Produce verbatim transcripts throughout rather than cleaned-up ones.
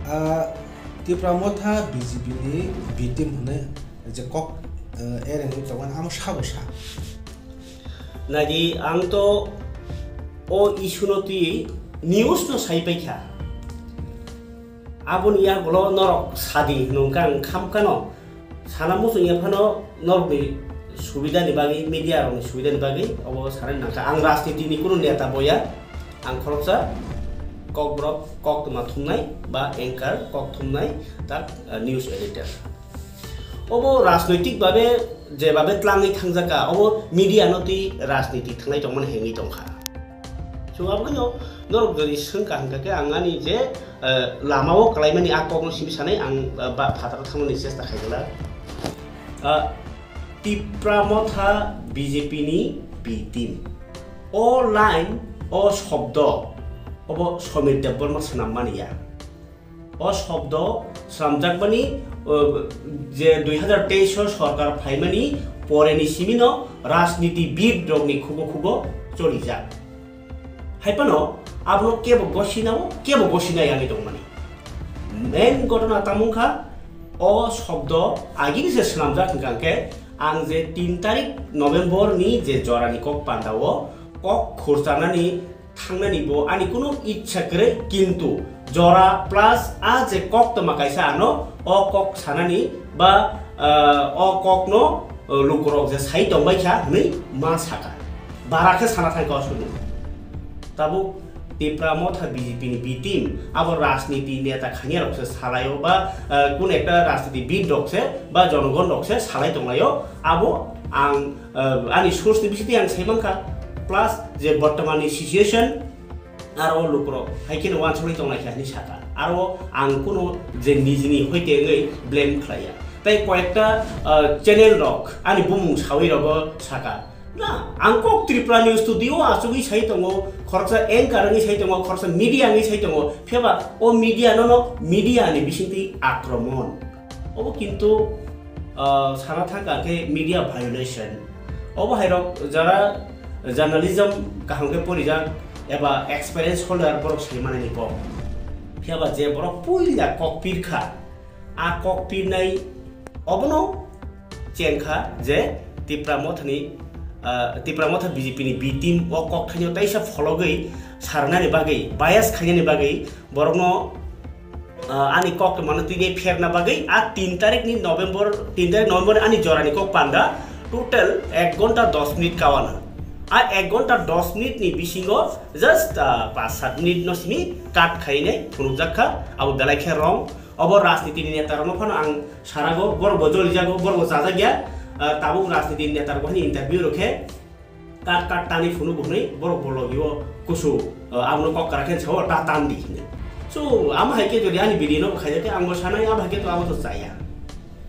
Ah, Tipra Motha B J P ni B team hwnwi je kok, eh, erengwi tongmani amo sabo sa. Naidi, ang to o issue no twi news no sai paikha. Aboni yagulo norok sadi hwnwi wngkha, ang khamkha no. Sana muchung ya phano norokni subidani bagwi, media rokni subidani bagwi obo sanani nangkha. Ang rajniti ni kunu neta boya, ang khoroksa kokborok, koktwma thumnai ba anchor, kok thumnai, tak, eh, news editor. Obo rajnoitik babe je babe tlangwi thangjaka, obo media no twi rajniti thangnai tongmani hengwi tongkha. So, aboni no norok jodi swngkha hwnkha khe ang ani je, eh, lama o kwlaimani a kokno simi sanai ang, eh, ba phataro thangmani chesta khaijala. Ah, Tipra Motha B J P ni B team. O line, o shobdo, obo Somir Debbarma swnammani ya. O shobdo swnamjakmani, o, je dui hazar teis o sorkar phaimani poreni simino rajnitibid rokni khugo khugo cholijak. Hai phano abono kebo gosinao, kebo gosinai ani tongmani. Main gotona tamo wngkha, o shobdo agini se swnamjak hwnkha khe, ang je tin tarik November ni je jorani kok pandao kok khurchanani thangnani bo ani kunu ichha kwrwi, kintu jora plus a je koktwma kaisa ano o kok sanani ba, ah, o kokno, ah, lukurok je sai tongbaikha hwnwi ma saka. Bara khe sana thangkha o sunu. Tabuk Tipra Motha B J P ni B team abo rajniti neta khaniya rok se salaio ba, ah, kun ekta rajniti bid rok se ba jonogon rok se salai tonglaio, abo ang ah, ani source ni bisingtwi ang sai mankha, plus je bortomani situation, aro lukurok hai kheno uansukgwi tonglaikha hinwi sakha. Aro ang kuno je nijini hoite wngwi blame khlaiya. Tai koyekta, ah, channel rok ani bumung sawi rogo sakha. Na, ang kok Tripura News Studio achugwi sai tongo, khoroksa anchor wngwi sai tongo, khoroksa media wngwi sai tongo, phiyaba o media no no media ni bisingtwi akromon. Obo kintu, ah, sana thangkha khe media violation. Obo hairok jara journalism kaham khe porijak eba experience holder borok sai manani kok. Phiyaba je borok puila kok pirkha, a kok pirnai obono chengkha je Tipra Mothani, ah, Tipra Motha B J P ni B team o kok thaino taisa phologwi sarnani bagwi, bias khainani bagwi borokno, ah, ani kok mano tini pherna bagwi a tin tarik ni November, tin tarik November ani jorani kok panda total ek gonta dos minute kawana. A ek gonta dos minute ni bisingo just, ah, panch sat minute no simi cut khainai phunukjak kha, abo belai khe wrong. Obo rajniti ni neta rokno phano ang sarago, borok bo jolijago, borok bo chajak ya, ah, tabuk rajniti ni neta rok bo hani interview rok khe kat kat tani phunuk hwnwi borok bo logi o kusu, ah, abono kok kwrak khe sao ta tan di hwnwi. So, amo hai khe jodi ani video no bo khaijak khe ang bo sanai, abo hai khe to abo to chaya.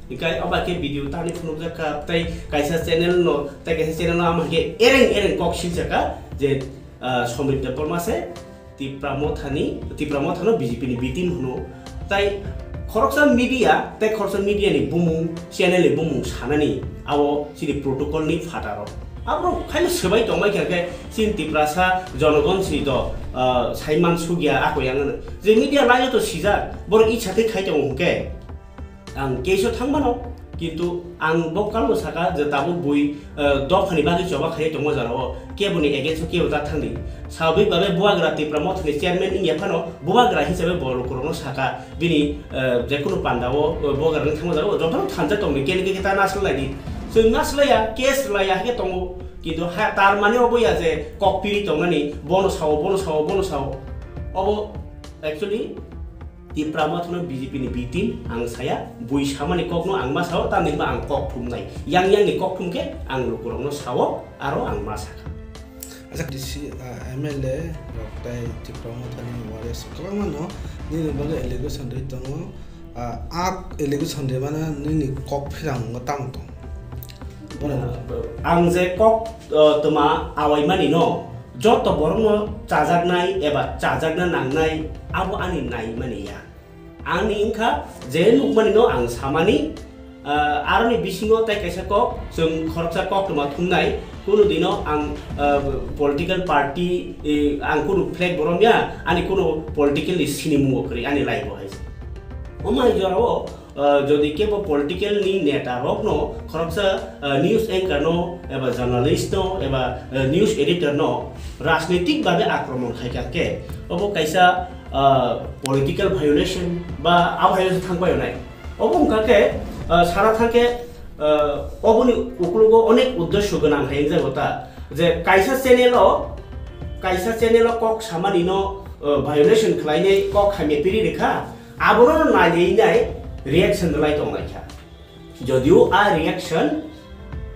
Hinkhe abo hai khe video tani phunukjak kha, tei kaisa channel no, tei kaisa channel no amo hai khe ereng ereng kok siljak kha je, ah, Somir Debbarma se Tipra Mothani, Tipra Mothano B J P ni B team hwno. Tai khoroksa media, tai khoroksa media ni bumung, channel ni bumung sanani abo chini protocol ni phataro. Aborok khaino swbai tongbai kha khe chini Tiprasa jonogon si do, ah, saiman sugya ako yang je media line to sijak borok icha tei khai tongo hwnkhe. Ang case o thangmano, kintu ang bo kalno saka je tabuk bui, eh, dophani bagwi choba khai tongma jora o, keboni against o kebo ta thangdi. Swabik babe Bubagra Tipra Mothani chairman wngya phano Bubagra hisabe bo lukurokno saka bini, eh, jekunu panda o, eh, Bubagra wng thangma jora o jotono thansa tongdi, kene khe ta naslai di. Chwng naslaiya, case rwlaiya hai khe tongo, kintu ha, tar mane obo ya je kok piri tongnani, bono sao, bono sao, bono sao. Obo actually Tipra Mothano B J P ni B team ang saya, bui samani kokno ang ma sao, tamni hwnba ang kok thumnai. Yang yang ni kok thum khe ang lukurokno sao, aro ang ma sakha. Acha D C, ah, M L A rok tai Tipra Mothani warriors kwbangma no nini bagwi allegation rwi tongo. Ah, a allegation rwmano nini kok phirang wngma tamo tong? Ang je kok, ah, twma awaimani no, joto borokno chajaknai eba chajakna nangnai, abo ani naimani ya. Ani wngkha je nukmani no ang samani, ah, aroni bisingo tai kaisa kok, chwng khoroksa kok twma thumnai, kunu dino ang, ah, political party, eh, ang kunu flag borom ya, ani kunu political ni sinimung kwrwi ani life o hai. Omo hai jorao, ah, jodi kebo political ni neta rokno khoroksa, ah, news anchor no eba journalist no eba, ah, news editor no rajnitik babe akromon khai kha khe, obo kaisa, ah, political violation ba abo hai thang pai nai. Obo wngkha khe, ah, sana thang khe, ah, oboni uklogo onek uddesho gwnang hai wngjago ta, je kaisa channel o, kaisa channel o kok samani no, ah, violation khlainai kok hamya piri rikha, abono nailai nai reaction rwlai tong lai kha. Jodio a reaction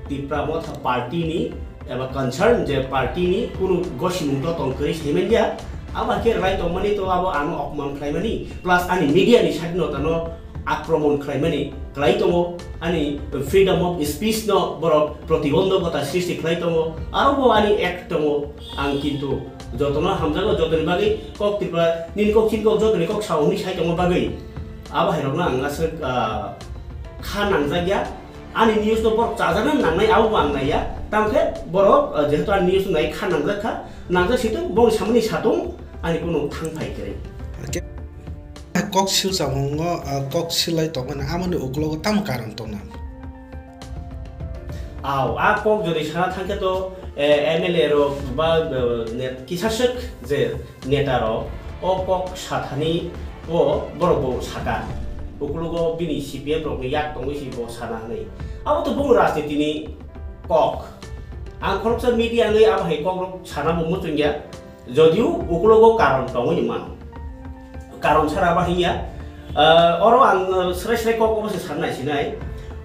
Tipra Motha party ni eba concern je party ni kunu gosimung to tong kwrwi saiman ya, abo khe rwlai tongmani to abo ano opman khlaimani, plus ani media ni side no tano akromon khlaimani klai tongo, ani freedom of speech no borok protibondhokota srishti khlai tongo, aro bo ani act tongo. Ang kintu jotono hamjago, jotoni bagwi kok Tripura nini kok chini kok jotoni kok sao hwnwi sai tongma bagwi abo hai rokno ang aswk, ah, kha nangjak ya. Ani news no borok chajakna nangnai, abo bo ang naiya. Tamo khe borok, ah, jehetu ani news no nai kha nangjak kha, nangjak situng, boni samani satung ani kunu thang phai kwrwi. Kok silchamungo, ah, kok silai tongmani amoni uklogo tamo karon tongna? Aw, a kok jodi sana thangkhe to, eh, M L A rok ba, eh, net-, kisa swk je neta rok o kok sathani o borok bo saka. Uklogo bini C P M rokni yak tongwi si bo sana hwnwi. Abo to bung rajniti ni kok. Ang khoroksa media wngwi abo hai kok rok sana bo muchungya. Jodio uklogo karon tongwi mano. Karon sara ba hiya. Ah, oro ang, ah, srai srai kok obo se sanai sinai.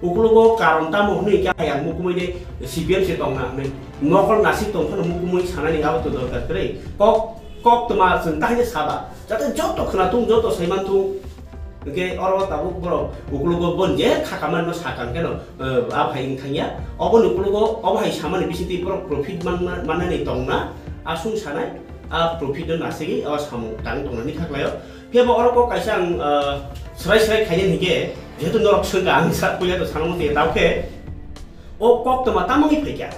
Uklogo karon tamo hwnwi khe yang mukumui de C P M se tongna hwnwi. Nokol nasik tong phano mukumui sanani abo to dorkar kwrwi. Kok, kok tma chwng tahai saba. Jate joto khwnathung, joto saimanthung. Hwnkhe oro tabuk borok uklogo bon je khakaman no sakang keno, eh, abo hai wng thangya. Oboni uklogo obo hai samani bisingtwi borok profit man-, man-, mannani tongna, aswng sanai, a profit no nasigi o samung tang tongnani khaklaio. Phiya bo oro kok kaisa ang, eh, srai srai khainani hinkhe, jehetu norok swngkha ang sa puila to sanamo tei tao khe, o kok tma tamoni phaikha.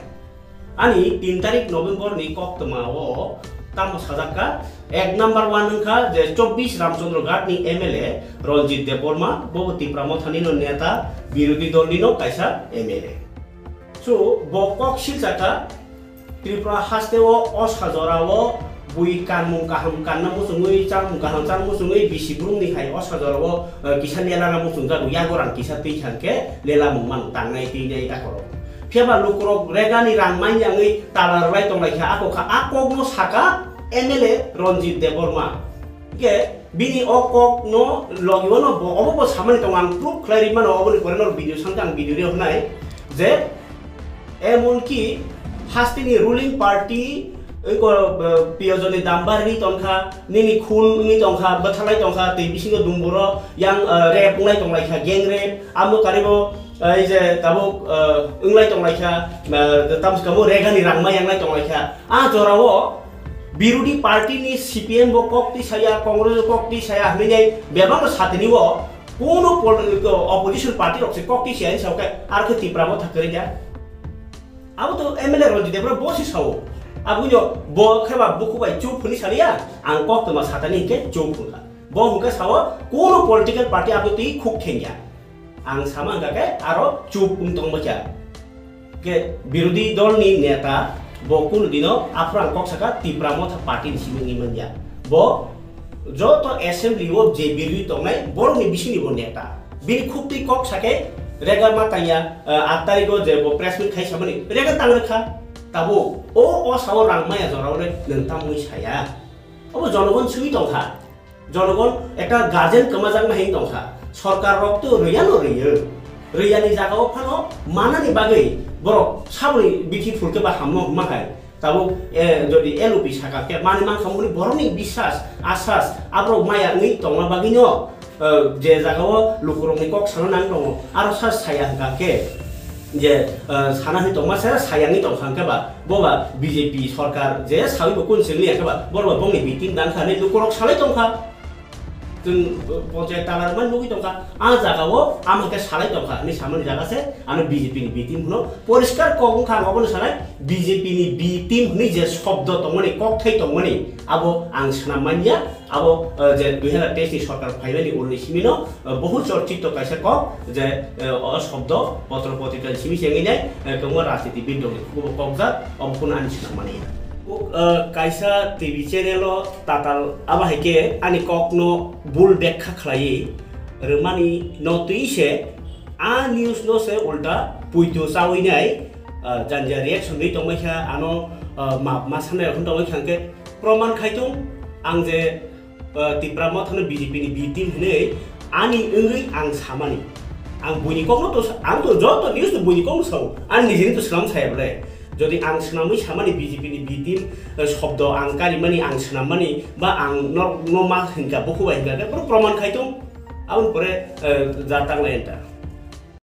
Ani tin tarik November ni koktwma o tamo sajak kha, ek number one wngkha je chobbish Ramchandra Ghat ni M L A Ranjit Debbarma, bo bo Tipra Motha ni no neta, birodhi dol ni no kaisa M L A. So, bo kok silsa kha, Tripura haste o osa jora o bui kanmung kaham kanna muchungwi, chamung kaham chang muchungwi, bisi burung ni hai osa jora o, eh, kisa lela na muchung jago, yago rang kisa twi thang khe lela mung man tangnai twi nai ta koro. Phiya ba lukurok regani rang man yangwi tala rwlai tong lai kha, ako kha, a kokno saka M L A Ranjit Debbarma. Hingke bini o kokno logi ono bo, obo bo samani tongo, ang proof khlai ri mano, oboni pore no video sangkha ang video reo hwnai je, emonki hasteni ruling party, oi ko, eh, piyojoni dam barwi tongkha, nini khun wngwi tongkha, bwtharlai tongkha, tei bisingo dumburo yang, eh, rape wnglai tong lai kha, gang rape, amo karibo, eh, ei je tabuk, eh, wnglai tong lai kha, eh, tamo kamo regani rangma yanglai tong lai kha. A jorao birodhi party ni C P M bo kok twi saya, Congress bo kok twi saya, hwnwi nai bebak no satini o, kono pol-, opposition party rok se kok twi saya ni sao khe, ar khe Tipra bo thakre ya. Abo to M L A Ranjit Debbarma bo se sao. Aboni bo khe ba buku bai chup hwnwi saliya, ang kok toma satani hinkhe chup hwnkha. Bo hwnkhe sao, kono political party abo twi khuk thengya. Ang sama hwnkha khe aro chup wng tongma kha. Khe birodhi dol ni neta bo kunu dino aphuru ang kok saka Tipra Motha party ni simi wngwi manya. Bo joto assembly o je birodhi tongnai borok ni bising ni bo neta. Bini khuk twi kok sake rega ma tangya, eh, aat tarikh o je bo press meet khai samani rega tang rwkha. Tabuk o, o sao rang maya jora o le nwng tamwi saya. Obo jonogon simi tongkha. Jonogon ekta guardian kwmajakma hin tongkha. Sorkar rok to rwya no rwyo. Rwya ni jaga o phano manani bagwi borok saboni bithi phulke ba hamno hwnma hai. Tabuk, eh, jodi L O P saka khe mani mankha muni borokni biswas, aswas, aborok maya wngwi tongma bagwino, eh, je jagao lukurokni kok sana nang tongo, aro sa saya hwnkha khe je, eh, sana hwnwi tongma se saya wngwi tongkha hwnkhe ba, bo ba B J P sorkar je sawi bo kun sengli hwnkhe ba, borok ba bongni victim dangkha hinwi lukurok salai tongkha. Chwng, eh, ponchayat tala rwmani nugwi tongkha, a jagao ama khe salai tongkha hinwi samani jaga se ano B J P ni victim hwno. Poriskar kok wngkha ang obono sanai, B J P ni victim hwnwi je shobdo tongmani, kokthai tongmani, abo ang swnam manya. Abo, eh, je dui hazar teis ni sorkar phaimani ulni simino, eh, bohu chorchito kaisa kok je, eh, o shobdo potro potrika ni simi se wngwi nai, eh, kwbangma rajnitibid rokni kubo kokjak, obo phano ani swnam mani. O, eh, kaisa T V channel o tatal abo hai khe ani kokno bul bekha khlaiwi rwmani no twi se a news no se ulta puito chawi nai, eh, janja reaction rwi tongmai kha ano, eh, map ma sanai rok tongmai kha hwnkhe proman khai tong ang je, eh, Tipra Motha no B J P ni B team hinwi ani wngwi ang samani. Ang buini kokno to sa-, ang to joto news to buini kokno sao. Ang nijini to swnam saya bole. Jodi ang swnamwi samani B J P ni B team, eh, shobdo ang karimani, ang swnammani, ba ang no, no ma hinkha, bokhu bai hinkha, khe pro-, proman khai tong. Aboni pore, eh, ja tanglai enta.